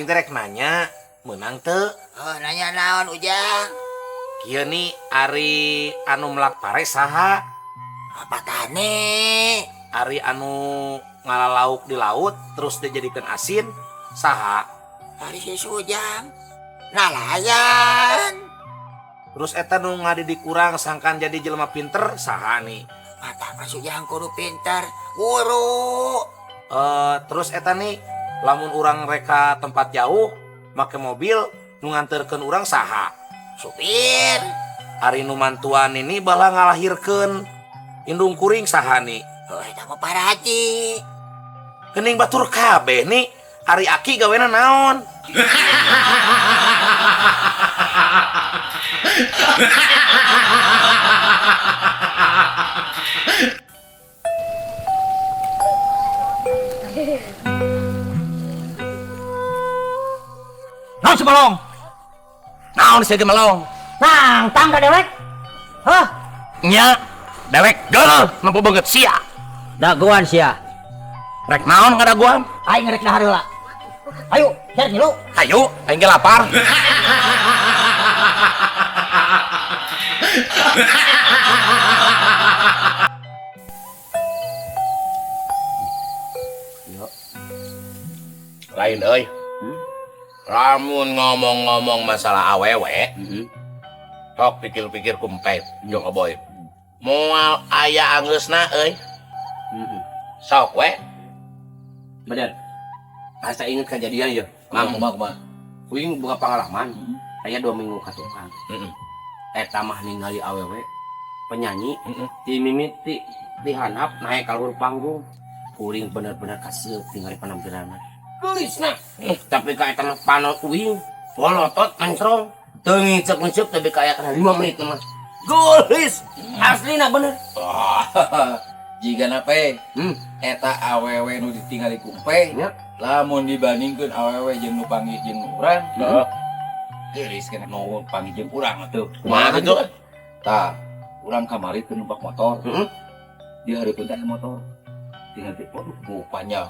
Kuring teh rek nanya, meunang teu? Oh, nanya naon Ujang? Kieu nih ari anu melak pare saha? Apa tane? Ari anu ngalalauk di laut terus dijadikan asin saha? Ari si Ujang. Nalayan. Terus eta nu ngadidik urang sangkan jadi jelema pinter saha nih? Mata mah Ujang kudu pinter, guru. Terus eta nih lamun urang reka tempat jauh make mobil nu nganterkeun urang saha? Supir. Ari nu mantuan ini bala ngalahirkeun indung kuring saha nih? Oh, eta mah paraji. Geuning batur kabeh nih, ari aki gawena naon? Naon si Malong? Naon sih Malong? Nangtang ka dewek? Hah? Nya, dewek geuleuh nempo beungeut sia. Dagoan sia. Rek naon ngadagoan? Aing rek dahar heula. Ayo, cer ngilu. Ayo, aing ge lapar. Lain euy. Lamun ngomong-ngomong masalah awewe, sok pikir-pikir kumpet jeung Oboy. Moal aya anggeusna euy. Sok we. Bener. Asa inget kejadian ya. Mang, Kumaha kumaha. Kuing buka pengalaman. Aya 2 minggu ka tukang. Eta mah ningali awewe penyanyi ti mimiti di handap naik ka luhur panggung. Kuring bener-bener kaseup ningali penampilanna. Geulisna. Tapi ka eta mah panon uing, polotot mencrong. Teu ngicep-ngicep tapi ka aya kana 5 menit mah. Geulis. Aslina bener. Jiga nape? Eta awewe nu ditingali ku Empe, lamun dibandingkeun awewe jeung nu panggih jeung urang, geulis kana nu panggih jeung urang atuh. Kumaha kitu? Tah, urang kamari teu numpak motor. Di hareupeun teh motor. Tinggal di waduh, bu panjang.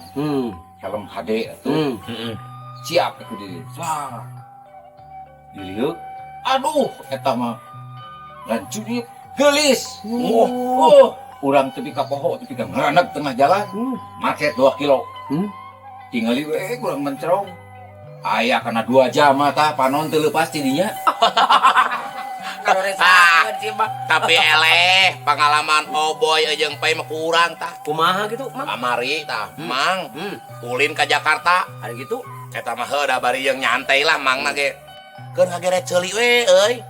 Helm HD atuh. Siap aku diri. Wah. Diliuk. Aduh, eta mah lancunit geulis. Oh, urang tepi ka poho, tepi ka ngaraneg tengah jalan. Macet 2 kilo. Tingali we kurang mencerong. Aya kana 2 jam mah tah panon teu leupas ti dinya. Tapi eleh pengalaman Oboy jeung Pai mah kurang tah. Kumaha gitu, Mang? Kamari tah, Mang. Ulin ka Jakarta. Ada gitu. Eta mah heuh da bari jeung nyantai lah Mang na ge. Keur ngagere ceuli we euy.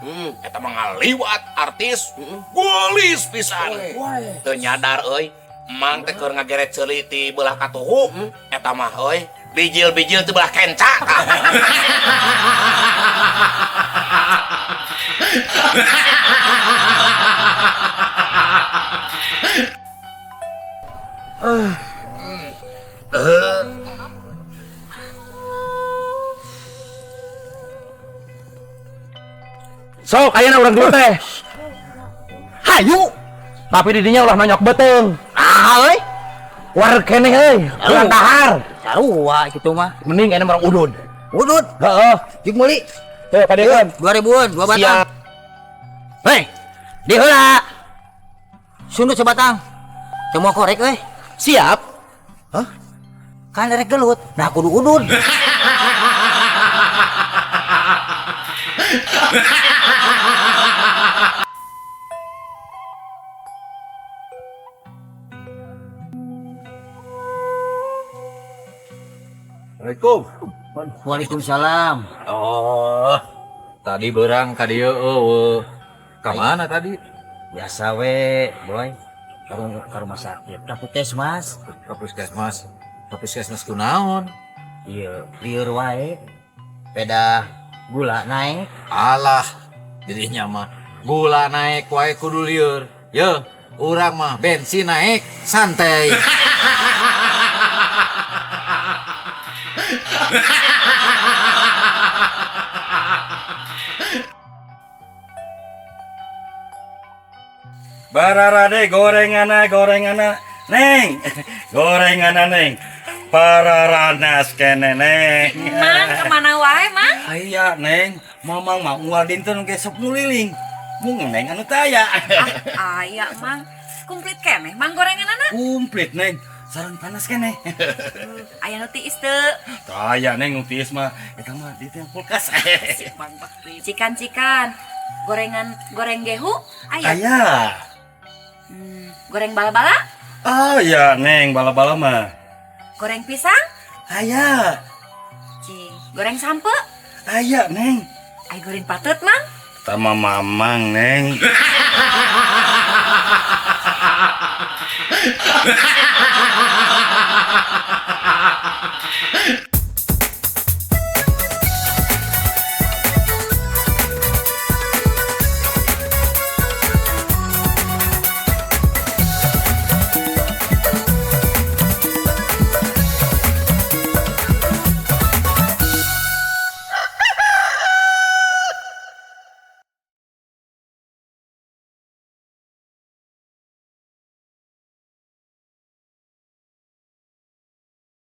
Eta mah ngaliwat artis. Geulis pisan. Teu nyadar euy. Mang teh keur ngagere ceuli ti beulah katuhu. Eta mah euy, bijil-bijil ti beulah kenca tah. Sok ayeuna urang dulu teh. Hayu. Tapi di dinya ulah nonyok beuteung. Ah euy. War keneh euy, urang dahar. Sarua kitu mah. Mending ayeuna urang udud. Udud? Heeh. Jeung meuli. Tuh, kadeun. 2000-an, 2 batang. Siap. Hei, di heula. Sundut sebatang. Teu moal korek euy. Siap. Hah? Kan rek gelut. Nah kudu udud. Assalamualaikum. Waalaikumsalam. Oh, tadi berang ka dieu eueuh. Ka mana tadi? Biasa we, boy. Ka rumah sakit, ka puskesmas. Ka puskesmas. Ka puskesmas kunaon? Iya, lieur wae. Peda gula naik. Alah, jadinya mah gula naik wae kudu lieur. Ye, urang mah bensin naik santai. Bararade gorengana gorengana neng, gorengana neng. Pararanas keneh, Neng. Mang, kemana wae, Mang? Aya, Neng. Mamang mah unggal dinten ge sok muliling. Mung Neng anu teu aya. Ah, aya, Mang. Komplit keneh, Mang, gorengan anak. Komplit, Neng. Sareng panas keneh. Aya nu tiis teu? Teu aya, Neng, nu tiis mah. Eta mah di teh kulkas. Mang, cikan-cikan. Gorengan goreng gehu aya? Aya. Goreng bala-bala? Aya, Neng, bala-bala mah. Goreng pisang? Aya. Cing, goreng sampe? Aya, Neng. Ai goreng patut, Mang? Tama mamang, Neng.